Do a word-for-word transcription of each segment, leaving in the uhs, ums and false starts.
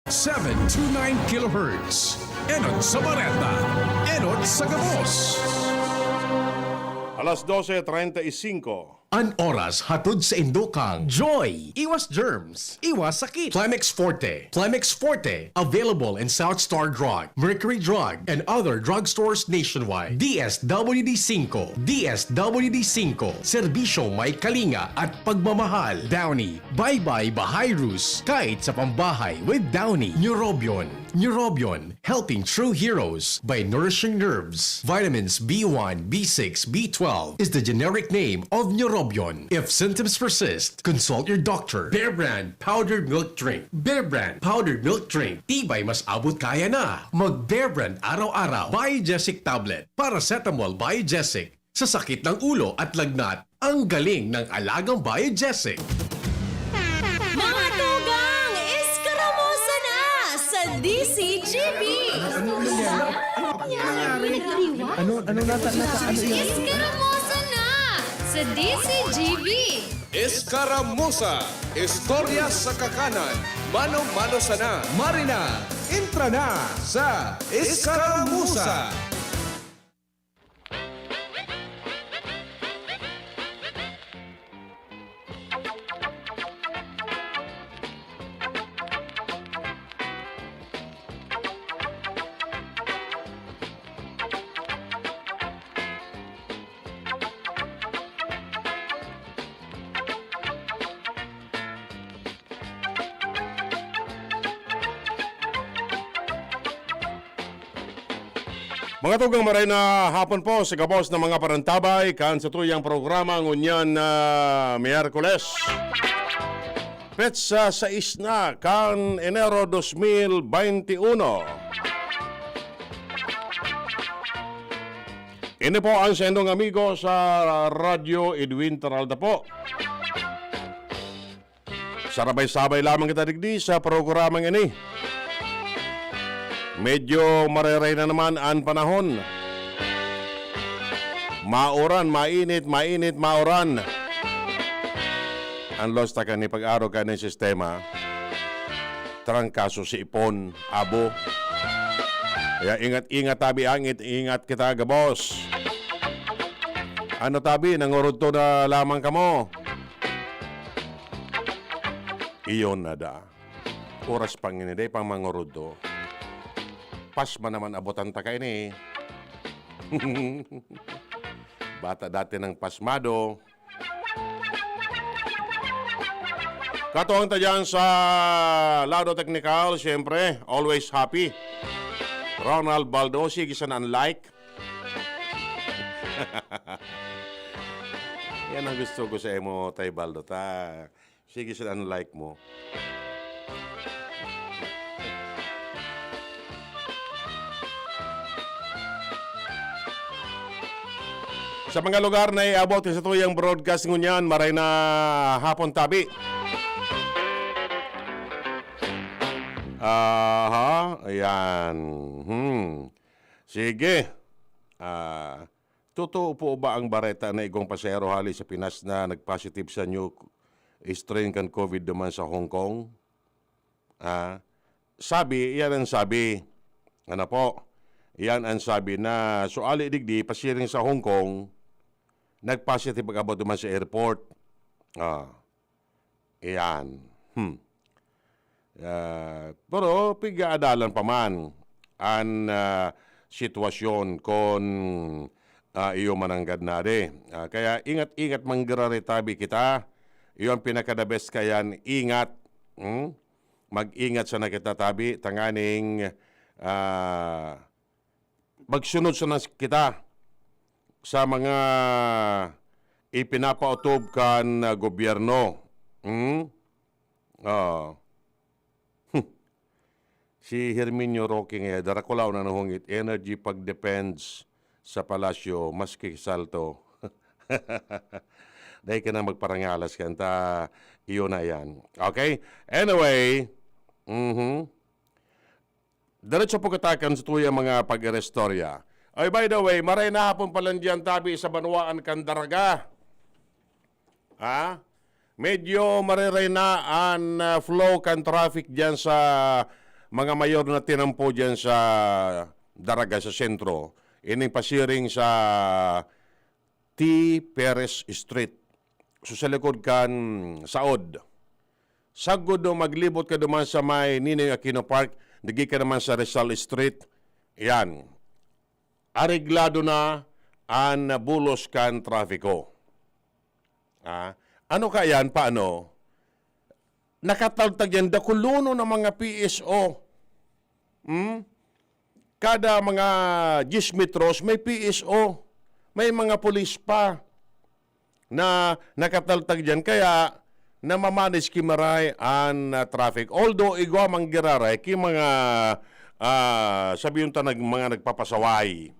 Seven two nine kilohertz. Enot sa Bareta. Enot sa Gabos. Alas dose treinta y cinco. An oras hatod sa indukang Joy. Iwas germs. Iwas sakit. Plemex Forte. Plemex Forte. Available in South Star Drug, Mercury Drug, and other drugstores nationwide. D S W D five. D S W D five. Serbisyo may kalinga at pagmamahal. Downy. Bye-bye Bahayrus. Kahit sa pambahay with Downy. Neurobion. Neurobion. Helping true heroes by nourishing nerves. Vitamins B one, B six, B twelve is the generic name of Neurobion. If symptoms persist, consult your doctor. Bear Brand Powdered Milk Drink. Bear Brand Powdered Milk Drink. Tibay mas abot kaya na. Mag Bear Brand araw-araw. Biogesic Tablet. Paracetamol Biogesic. Sa sakit ng ulo at lagnat, ang galing ng alagang Biogesic. Mga tugang, Eskaramosa na sa D C G B! Ano nangyari? Ano nangyari? Ano nangyari? Ano, ano nata-, nata-, ano yan? Eskaramosa na sa D C G B! Eskaramosa, istorya sa kakanan, mano-mano sana. Marina, entra na sa Eskaramosa. Mga tugang, maray na hapon po sa gabos na mga parantabay kan satuyang programa ngunyan na Miyerkules. Petsa sais na kan Enero dos mil veintiuno. Ini po ang saindong amigo sa Radyo Edwin Taralda po. Sarabay-sabay lamang kita digdi sa programang ini. Medyo mareray na naman an panahon. Mauran, mainit, mainit, mauran. An losta kan ni pag-aro kan nin sistema, trangkaso si ipon, abo. Kaya ingat-ingat tabi, angit, ingat kita gabos. Ano tabi, nangurudto na lamang kamo? Iyon na da. Oras pang ini, dai pang mangurudto. Pasma naman abutan ta kaini. Bata dati ng pasmado. Katuwang ta dyan sa lado teknikal, siyempre, always happy. Ronald Baldo, sige sana ang like. Yan ang gusto ko sa imo, Tay Baldo, ta. Sige, sila ang like mo. Sa mga lugar na iabot sa tuyang broadcast ngunyan, maray na hapon tabi. Aha, ayan. Hmm. Sige. Ah, totoo po ba ang bareta na igwang pasahero hali sa Pinas na nagpositive sa new strain kan COVID duman sa Hong Kong? Ah, sabi, iyan ang sabi. Ano po? Iyan ang sabi na suali digdi, pasiring sa Hong Kong, nagpositive pag-abot duman sa airport. Ah, iyan. Hmm. Ah, pero pigaadalan pa man an, ah, sitwasyon kon, ah, iyo mananggad na di. Ah, kaya ingat-ingat manggiraretabi kita. Iyo ang pinaka-the best kayan, ingat. Hmm? Mag-ingat sana kita tabi, tanganing, ah, magsunod sana kita sa mga ipinapaotob kan, ah, gobyerno. Hmm? Oo. Hmm. Si Herminio Roque nga, darakulaw na nahungit, energy pag-depends sa palasyo, maski salto. Dai ka na magparangalas kan ta, iyo na yan. Okay? Anyway, mhm. Diretso po kita kan sa tuyang mga pag-irestorya. Ay, by the way, maray na hapon pa lang diyan tabi sa banwaan kan Daraga. Ha? Medyo mareray na an, ah, flow kan traffic diyan sa mga mayor na tinampo diyan sa Daraga, sa sentro, ining pasiring sa T. Perez Street. So, sa likod kan saod. Sagkod do maglibot ka duman sa may Ninoy Aquino Park, dagi ka naman sa Rizal Street. Yan. Areglado na an bulos kan trapiko. Ah, ano kaya yan? Paano? Nakataltag yan, dakulonon na mga P S O. Hmm? Kada mga diyes metros, may P S O. May mga pulis pa na nakataltag diyan. Kaya, namamanage ki Maray an, ah, traffic. Although, igwa man giraray ki mga, ah, sabiyon ta nag-, mga nagpapasaway.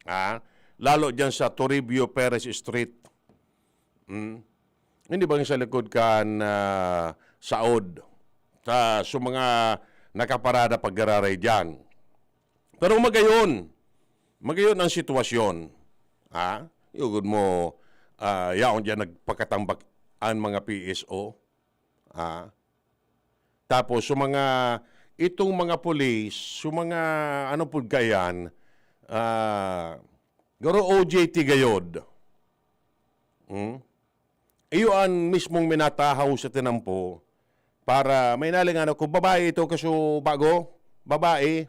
Ah, lalo diyan sa Toribio Perez Street. Hmm? Hindi ba sa likod kan, ah, saod? Sa, sa mga nakaparada paggararay diyan. Pero magayon, magayon ang sitwasyon. Ha? Yugod mo, ah, yaon diyan nagpakatambak ang mga P S O. Ha? Tapos, sa mga, itong mga pulis, sa mga, ano po kaiyan, ah, garo O J T gayod. Hmm? Iyo an mismong minatahaw sa tinampo para may nalingan ako, babae ito, kaso bago, babae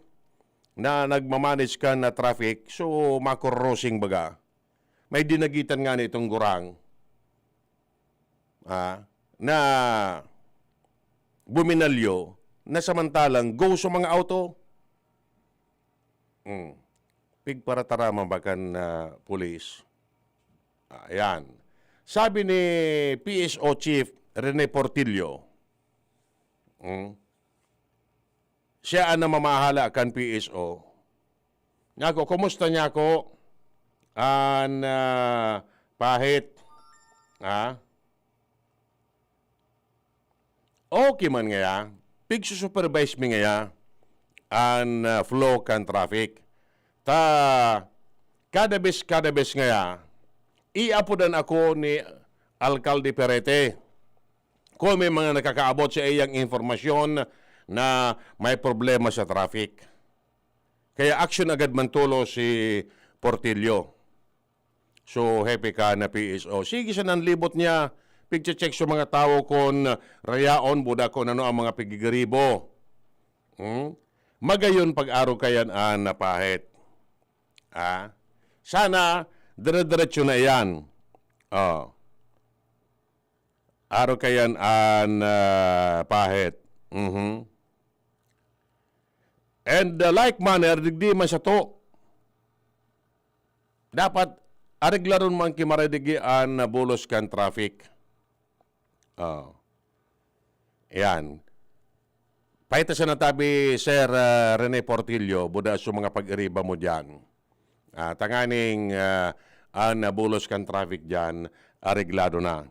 na nagmamanage kan traffic, so makurosing baga. May dinagitan nga nitong gurang, ah, na buminalyo na samantalang go sa mga auto. Hmm. Pigparataraman ba kan, ah, pulis? Ayan. Sabi ni P S O Chief Rene Portillo, hmm, siya ang namamahala kan P S O. Nako, kumusta niya ako? An, ah, pahit. Ha? Okay man ngaya, pigsusupervise mi ngaya an, ah, flow kan traffic. Ta, kada bes, kada bes ngaya, iapodan ako ni Alkalde Perete kung may mga nakakaabot sa iyang impormasyon na may problema sa traffic. Kaya action agad man tulo si Portillo. So, hepe ka na P S O. Sige, sa nanlibot niya, pigche-check sa mga tawo kun rayaon, buda kun ano ang mga pigigiribo. Hmm? Magayon pag-aro kayan an napahit. Ah? Sana, dire-diretso na iyan. Oh. Aro kayan an, ah, pahit. Mhm. And, ah, like manner, digdi man sato. Dapat areglaron man ki Maray digi an, ah, bulos kan traffic. Oh. Yan. Paita sa natabi, Sir, ah, Rene Portillo, buda sa mga pag-iriba mo diyan. Ah, tanganing, ah, an bulos kan traffic diyan, areglado na.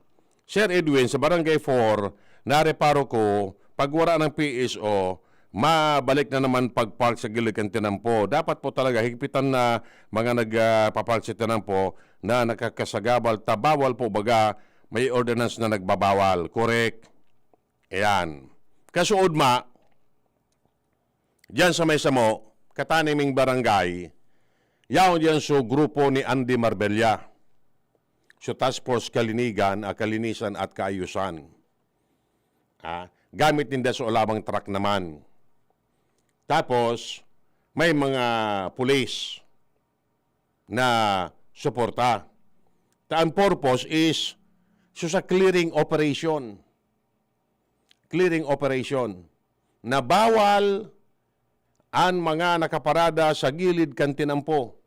Sir Edwin, sa Barangay four, nareparo ko, pag wala ng P S O, mabalik na naman pag-park sa gilid kan tinampo. Dapat po talaga higpitan na mga nag, ah, pa-park sa tinampo na nakakasagabal, ta bawal po baga may ordinance na nagbabawal. Correct? Ayan. Kasuod ma, diyan sa may samo, kataniming barangay, yaon diyan so grupo ni Andy Marbella. So Task Force Kalinigan, ah, Kalinisan at Kaayusan. Ah, gamit ninda so alawang truck naman. Tapos, may mga pulis na suporta. Ta ang purpose is so sa clearing operation. Clearing operation. Na bawal an mga nakaparada sa gilid kan tinampo.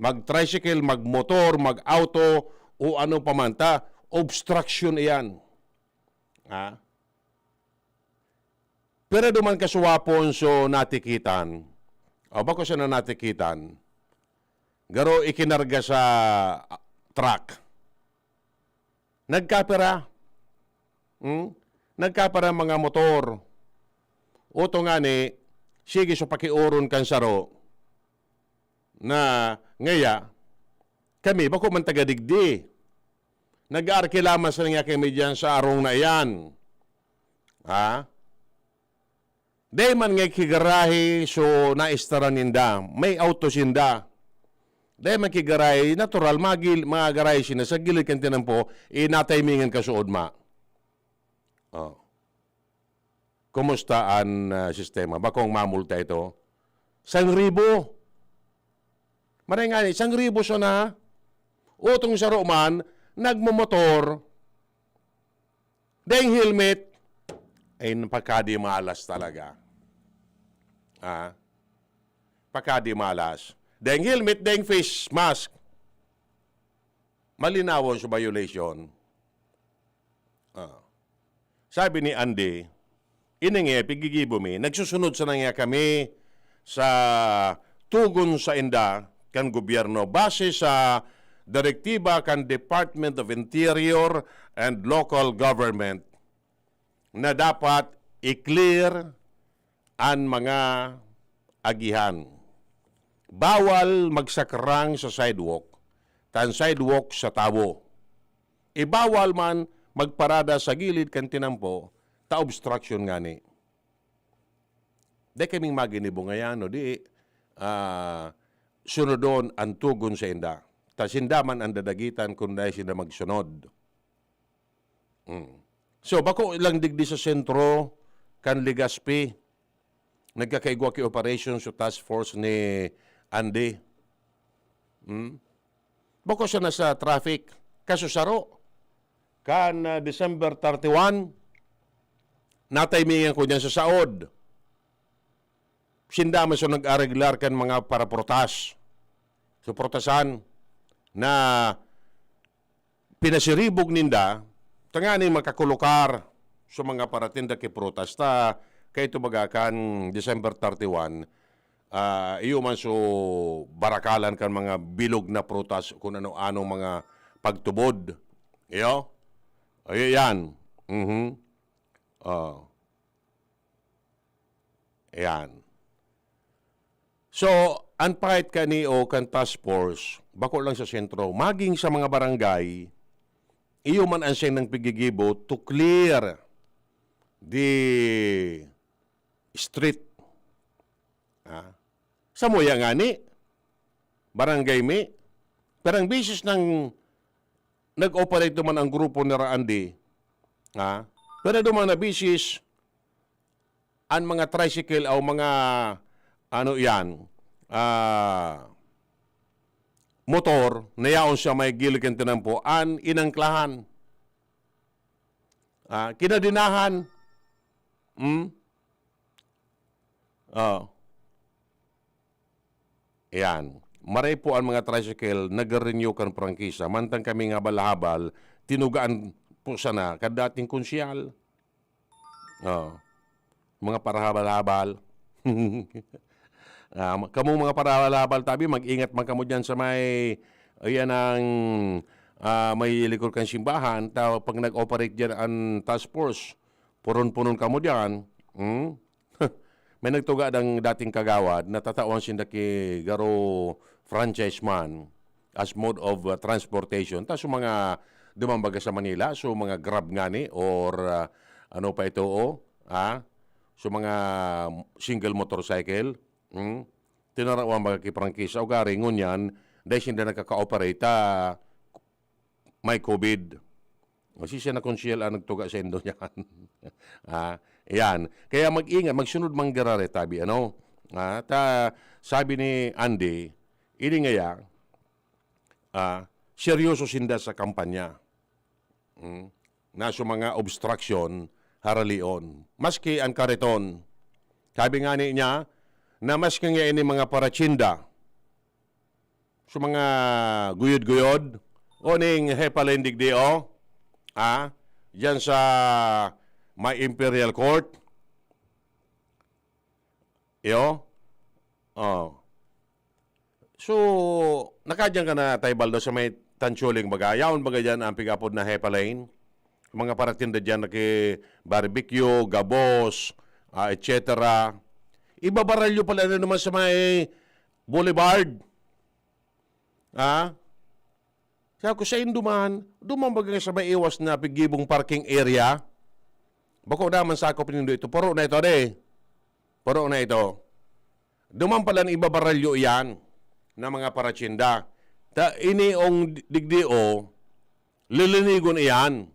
Mag-tricycle, mag-motor, mag-auto, o ano pa man ta, obstruction iyan. Ha? Pero duman kasuwapon so natikitan, o bako sana natikitan, garo ikinarga sa, ah, truck. Nagkapera. Hmm? Nagkapera mga motor. Oto ngani, sige so pakioron kan saro na ngaya, kami, bako man taga digdi. Nag-aarkila man sana ngaya kami diyan sa arong na iyan. Ha? Dai man nga kigarahe, so naestaran ninda. May auto sinda. Dai man kigarahe, natural, magil-, mga garahe sinda sa gilid kan tinampo, eh, natimingan ka suod, ma. Oh. Kumusta an, ah, sistema? Bakong mamulta ito? Sangribo. Maray nga ni, sangribo siya na. Utong saro man, nagmomotor. Daing helmet. Ay, pakadimalas talaga. Ah, pakadimalas. Daing helmet, daing face mask. Malinawon sa violation. Ah. Sabi ni Andy, "Ini nga pigigibo mi, nagsusunod sana nga kami sa tugon sa inda kan gobyerno base sa direktiba kan Department of Interior and Local Government na dapat i-clear an mga agihan. Bawal magsakrang sa sidewalk, tan sidewalk sa tawo. Ibawal man magparada sa gilid kan tinampo, ta obstruction ngani." Dai kaming maginibo ngayan, no? Di, ah, sunodon an tugon sa inda. Ta sinda man an dadagitan kun dai sinda magsunod. Mm. So, bako lang digdi sa sentro kan Legazpi, nagkakaigwa ki operation sa task force ni Andy. Mm. Bako siya nasa traffic. Kasusaro. Kan, ah, December thirty-one, natimingan ko diyan sa saod. Sinda man so nag-areglar kan mga paraprutas. So, prutasan na pinasiribog ninda, tanganing makakulukar sa mga paratinda ki prutas. Ta, kay ito baga kan December thirty-one, ah, iyo man so barakalan kan mga bilog na prutas, kung ano-anong mga pagtubod. Iyo? Ayo yan. Mhm. Oh. Ayan. So, an fight kani o kan task force, bako lang sa sentro, maging sa mga barangay, iyo man an siyang nang pigigibo to clear the street. Ah. Samuya ngani, barangay mi. Pero ang bisis nang nag-operate naman ang grupo ni Randy, ah, pero duman na bisis, an mga tricycle o mga, ano yan, ah, motor na yaon sa may gilid kan tinampo, an inangklahan, ah, kinadenahan. Hmm? Oh. Yan. Maray po an mga tricycle nag-renew kan prangkisa. Mantang kami nga habal-habal, tinugaan po sana kan dating konsyal. Oh. Mga parahabal-habal. Ah, ma-, kamong mga parahabal-habal tabi, mag-ingat man kamo diyan sa may, ayan ang, ah, may likod kan simbahan. Ta-, pag nag-operate diyan ang task force, puron-punon kamo diyan. Hmm? May nagtuga dang dating kagawad na tatawan sinda ki garo franchise man as mode of, uh, transportation. Ta so mga duman baga sa Manila, so mga Grab ngani or, uh, ano pa ito, oh, ah? So mga single motorcycle, hmm? Tinarawan baga ki prangkisa, ugari ngunyan, dahil sinda nagkaka-operate, ah, may COVID. O, si siya na kung siya lang nagtuga sa indo niyan. Ah, yan. Kaya mag-ingat, magsunod manggirare tabi, ano? Ah, ta, sabi ni Andy, ini ngaya, ah, seryoso sinda sa kampanya. Hmm? Na so mga obstruction, haralion. Maski ang kariton. Sabi nga ni niya, na maski nga ini mga paratsinda, sa mga guyod-guyod, o ning Hepa Lane digdi, oh. Ah, diyan sa may Imperial Court. Iyo. Oh. So, nakadyan ka na, Tay Baldo, sa may Tanchuling baga. Yaon baga dyan ang pig-apod na Hepa Lane? Mga paratinda dyan na ki barbecue, gabos, ah, et cetera. Ibabaralyo pala na naman sa may Boulevard. Ha? Sabi ko, "Saindo man, duman baga sa may iwas na pigibong parking area. Bako naman sakop nindo ito. Paro na ito, ade." Puro na ito. Duman pala ibabaralyo iyan na mga paratsinda. Ta ini ong digdi o, lilinigon iyan.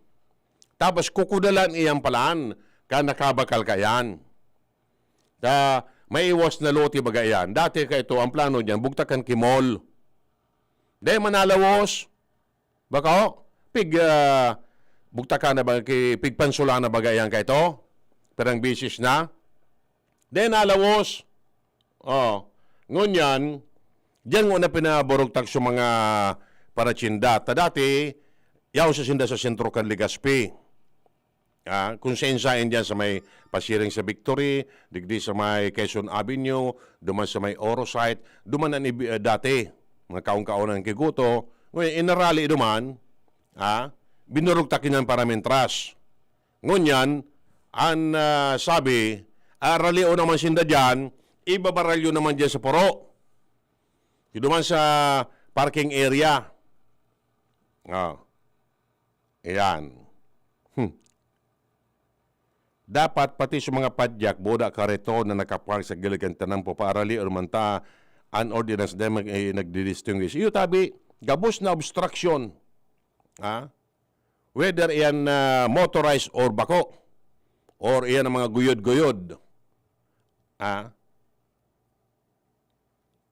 Tapos kukudalan iyan palan kan nakabakal kaiyan. Ta maiwas na loti baga iyan. Dati ka ito, ang plano niyan, bugtakan ki mall. Dahil manalawos, bako, pig, ah, bugtakan na ba, ki, pigpansulan na baga iyan ka ito? Perang bisis na? Dahil nalawos. Oh, ngunyan, diyan mo na pinaburugtak sa mga paratsinda. Ta dati, yaon sa sinda sa sentro kan Legazpi. Ah, kung sain-sain diyan sa may pasiring sa Victory, digdi sa may Quezon Avenue, duman sa may Oro site, duman an ibi-, ah, dati, mga kaon-kaonan ki Guto, ngunyan, inarali duman, ah, binurugtak iyan para mintras. Ngunyan, an, ah, sabi, aralion naman sinda diyan, ibabaralyo naman diyan sa puro. Duman sa parking area. Ah. Ayan. Hmm. Dapat pati sa mga padyak, boda, kareton na nakapark sa gilid kan tanan, papaaralion man ta an ordinance na mag-, eh, nagdi-distinguish. Iyo tabi, gabos na obstruction. Ha? Whether iyan, ah, motorized or bako, or iyan ang mga guyod-guyod. Ha?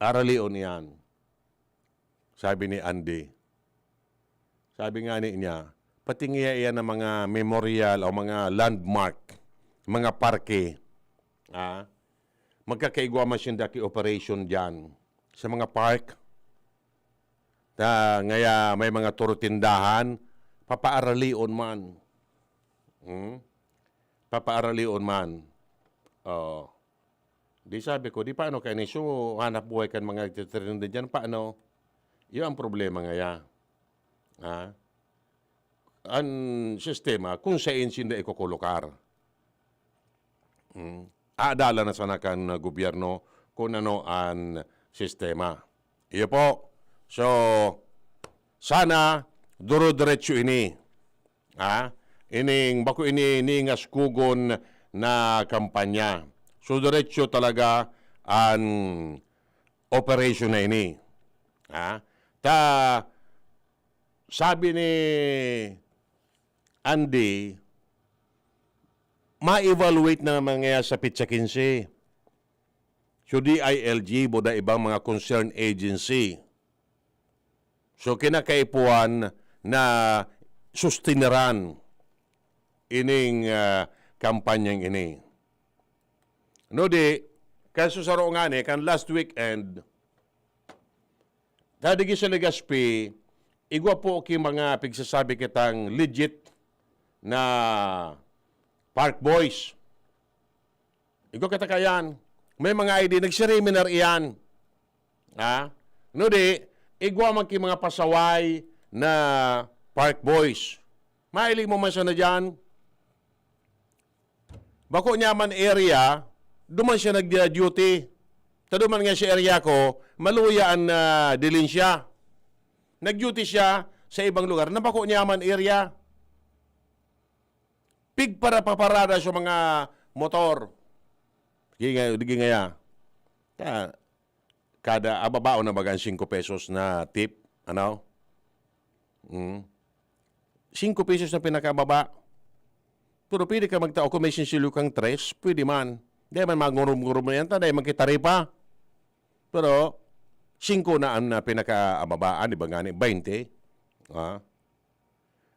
Aralion iyan, sabi ni Andy. Sabi nga ni niya, pati ngiya iyan ang mga memorial o mga landmark, mga parke, ah, magkakaigwa man sinda ki operation diyan sa mga park. Ta, ngaya may mga turo tindahan, papaaralion man. Hmm? Papaaralion man. Oo. Di sabi ko, "Di paano kaini? So, hanap buhay kan mga nagtitinda diyan, paano?" Iyo ang problema ngaya. Ha? An sistema, kung sain sinda ikokolokar. Hmm. Aadalan na sana kan gobyerno kung ano an sistema. Iyo po. So, sana duro-diretso ini. Ha? Ining bako ini ningaskugon na kampanya. So, diretso talaga an operasyon na ini. Ha? Ta, sabi ni Andy, ma-evaluate na naman ngaya sa petsa quince. So, D I L G, boda ibang mga concerned agency. So, kinakaipuhan na sustineran ining, ah, kampanyang ini. No, di, kan susaro ngani, kan last weekend, ta digi sa Legazpi, igwa po ki mga pigsasabi kitang legit na park boys. Igwa kita kayan. May mga I D, nagsiriminar iyan. Ha? No di, igwa man ki mga pasaway na park boys. Mahiling mo man sana diyan. Bako niya man area, duman siya nag-duty. Ta duman nga sa area ko, maluya an, ah, dilin siya. Nag-duty siya sa ibang lugar na bako niya man area. Pigparapaparada sa mga motor. Di nga, di nga ya. Ta, kada, ah, babaon na baga ang singko pesos na tip, ano? Mm. Singko pesos na pinakababa. Pero pwede ka magtao kung may sinsilyo kang tres, pwede man. Di man mangurum-gurum na yan, ta, dahil magkitaripa. Pero, singko na ang, ah, pinakaababaan, di ba nga ni, baynte? Ah.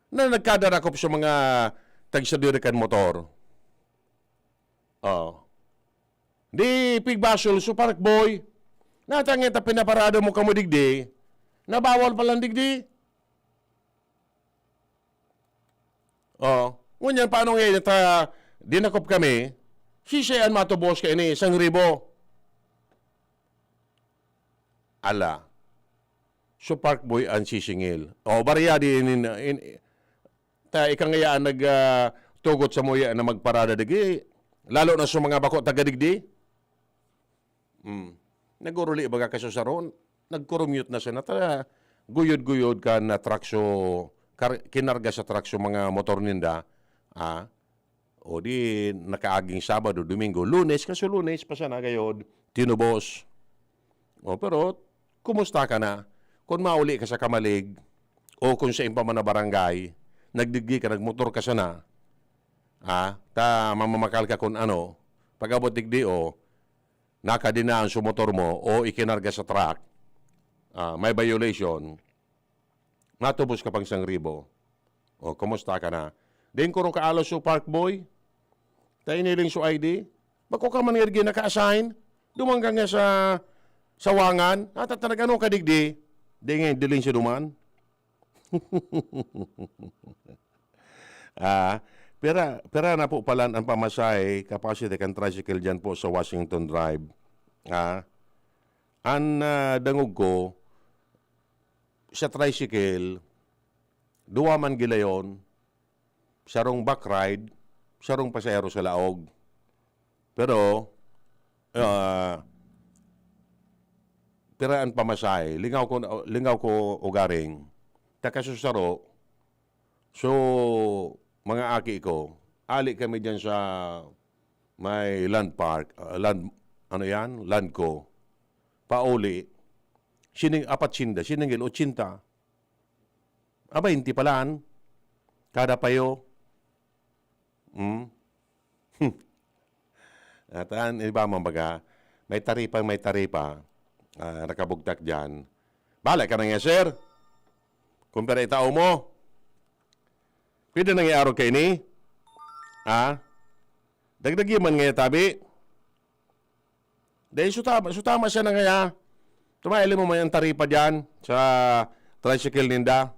Na nagkadarakop sa mga tagsadiri kan motor. Oh. Di pigbasol sa park boy. Natangin ta pinaparada mo kamo digdi. Nabawal pa lang digdi. Oh. Ngunyan, paano ngayon ta dinakop kami? Sisay an matubos kaini, sang ribo. Ala. So, park boy an sisingil. O, barya di in, in, in, ta, ika ngaya an nag, ah, tugot sa muya na magparada digdi. Lalo na sa mga bako taga digdi. Hmm. Naguruli baga ka sa saron. Nagkurumyot na sana. Ta, guyod-guyod kan na truck so, kar-, kinarga sa truck so mga motor ninda. Ah. O di, nakaaging Sabado, Domingo, Lunes, kaso Lunes pa siya nagayod, tinubos. O, pero, kumusta ka na? Kung mauli ka sa Camalig, o kung sa impa man na barangay, nagdigdi ka, nagmotor ka sana, ah, ta mamamakal ka kung ano, pag-abot digdi, o, nakadinaan sa motor mo, o ikinarga sa truck, ah, may violation, matubos ka pang sangribo. O, kumusta ka na? Din ko rin kaalos sa Park Boy. Ta iniling so I D. Bako ka man nga naka-assign. Duman ka nga sa Sawangan. At at nag-ano ka digdi. Di nga diling siya duman. Ah, pera, pera na po pala ang pamasahe, capacity kan tricycle dyan po sa Washington Drive. Ah, an ah, dangog ko, sa tricycle, duwa man gilayon, sarong back ride, sarong pasahero sa laog. Pero, ah, pira an pamasahe, lingaw ko, lingaw ko ugaring, ta kasusaro, so, mga aki ko, ali kami dyan sa may land park, ah, land, ano yan? Land ko. Pauli, sining-, apat sinda, siningil, ochenta. Ah, baynte palan. Kada payo. Hmm? Hmm. At an iba man baga, may taripa, may taripa, ah, nakabugtak diyan. Bale ka na nga, sir. Kung pira itao mo, pwede na nga arog kaini? Ha? Dagdagi man nga tabi. Dahil sutama, sutama siya na kaya. Tumaili mo man ang taripa diyan sa tricycle ninda.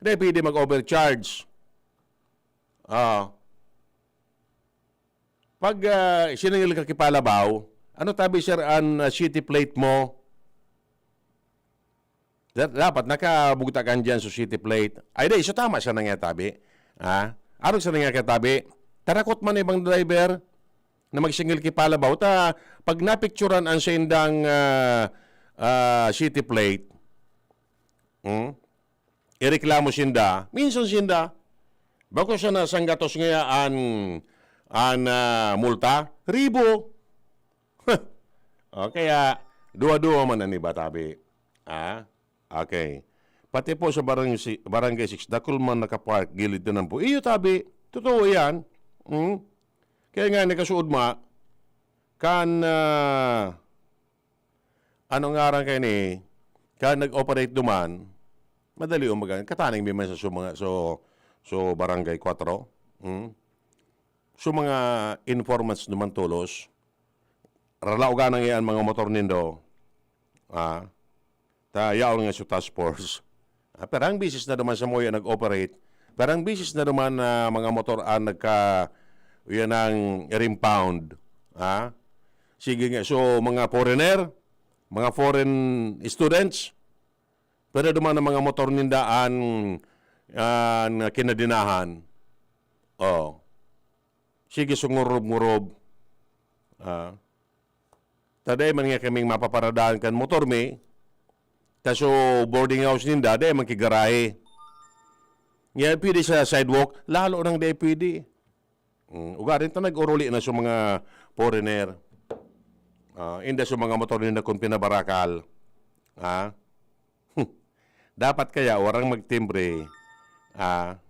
Dahil pwede mag-overcharge. Ah. Pag, ah, siningil ka kipalabaw, ano tabi, sir, an, ah, city plate mo? Da-, dapat nakabugtak ka diyan sa city plate. Ay, di, so tama siya na nga tabi. Ah, arog siya na nga katabi. Tarakot man ibang driver na magsingil kipalabaw. Ta, pag napicturan ang saindang, ah, ah, city plate, hmm? Ireklamo sinda, minsan sinda, bako siya na sanggatos ngaya an, an, ah, multa, ribo. O kaya, duwa-duwa man an iba, tabi. Ah? Okay. Pati po sa barang-, si-, Barangay six, dakul man nakapark, gilid na po. Iyo, tabi. Totoo yan. Hmm? Kaya nga, nakasuod ma, kan, ah, ano ngaran kayo ni, kan nag-operate duman, madali umaga, kataning may man sa, so, mga, so, so, Barangay four, hmm? So, mga informants duman tolos, ralaogan na ngayon mga motor nindo, ah, ta yaon nga sa task force. Ah, pero ang bisis na naman sa Moya nag-operate, pero ang bisis na naman na mga motor ang nagka, yan ang rimpound. Ah? Sige nga, so mga foreigner, mga foreign students, pero duman ang mga motor ninda an, an kinadinahan. Oh. Sige, so ngurob-ngurob. Ah. Ta dai man nga kaming mapaparadahan kan motor mi. Ta so boarding house ninda, dai man ki garahe. Nga pwede sa sidewalk, lalo nang dai pwede. Mm, ugaring ta nag-uruli na sa mga foreigner. Ah, inda sa mga motor ninda kung pinabarakal. Ah? Dapat kaya warang magtimbre. Ah?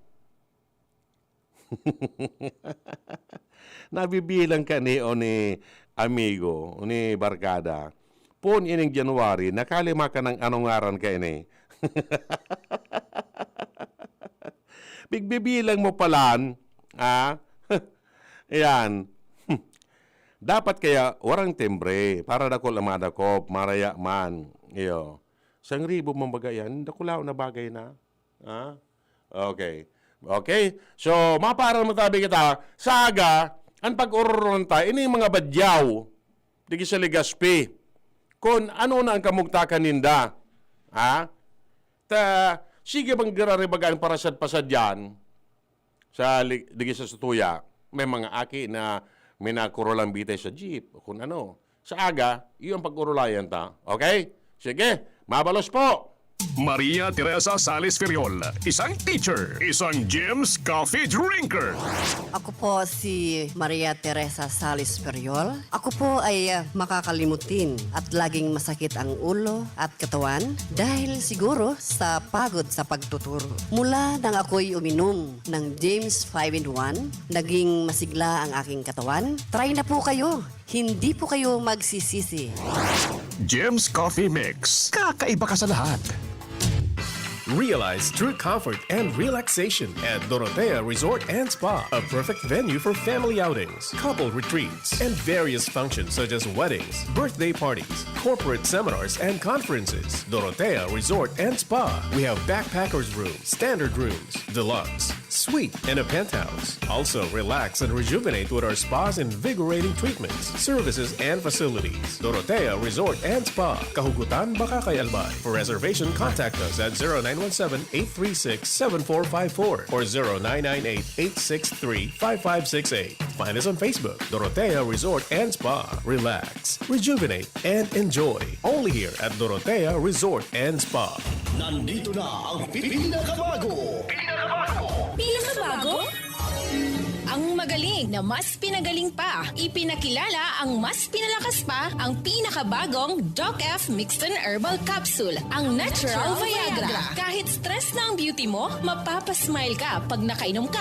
Nabibilang ka ni o ni amigo, o ni barkada. Poon ining January, nakalima ka ng anong ngaran ka ini. Bigbibilang mo palan, ah? Yan. Dapat kaya warang timbre para dakul ang madakop, maraya man. Iyo. Sangribo man baga yan, dakulaw na bagay na. Ha? Okay. Okay? So, maparan mo tabi kita, sa aga, ang pag-ururon ta, ini yung mga badyaw, digi sa Legazpi. Kung ano na ang kamugtakan ninda. Ha? Ta, sige bang giraribagaan parasad-pasad yan? Sa li-, digi sa Sutuya, may mga aki na minakurulang bitay sa jeep, o kung ano. Sa aga, iyo ang pag-urulayan ta. Okay? Sige, mabalos po. Maria Teresa Sales Feriol, isang teacher, isang Jim's Coffee drinker. Ako po si Maria Teresa Sales Feriol. Ako po ay ah, makakalimutin at laging masakit ang ulo at katawan dahil siguro sa pagod sa pagtuturo. Mula nang ako'y uminom ng James five in one, naging masigla ang aking katawan. Try na po kayo. Hindi po kayo magsisisi. Jim's Coffee Mix. Kakaiba ka sa lahat. Realize true comfort and relaxation at Dorotea Resort and Spa, a perfect venue for family outings, couple retreats, and various functions such as weddings, birthday parties, corporate seminars, and conferences. Dorotea Resort and Spa. We have backpackers room, standard rooms, deluxe, suite, and a penthouse. Also, relax and rejuvenate with our spa's invigorating treatments, services, and facilities. Dorotea Resort and Spa, Kahugutan, Bacacay, Albay. For reservation, contact us at zero nine one seven, eight three six, seven four five four or zero nine nine eight, eight six three, five five six eight. Find us on Facebook, Dorotea Resort and Spa. Relax, rejuvenate, and enjoy. Only here at Dorotea Resort and Spa. Nandito na ang pinakabago. Pinakabago? Ang magaling na mas pinagaling pa. Ipinakilala ang mas pinalakas pa, ang pinakabagong Doc F Mixton Herbal Capsule, ang natural Viagra. Kahit stress na ang beauty mo, mapapasmile ka pag nakainom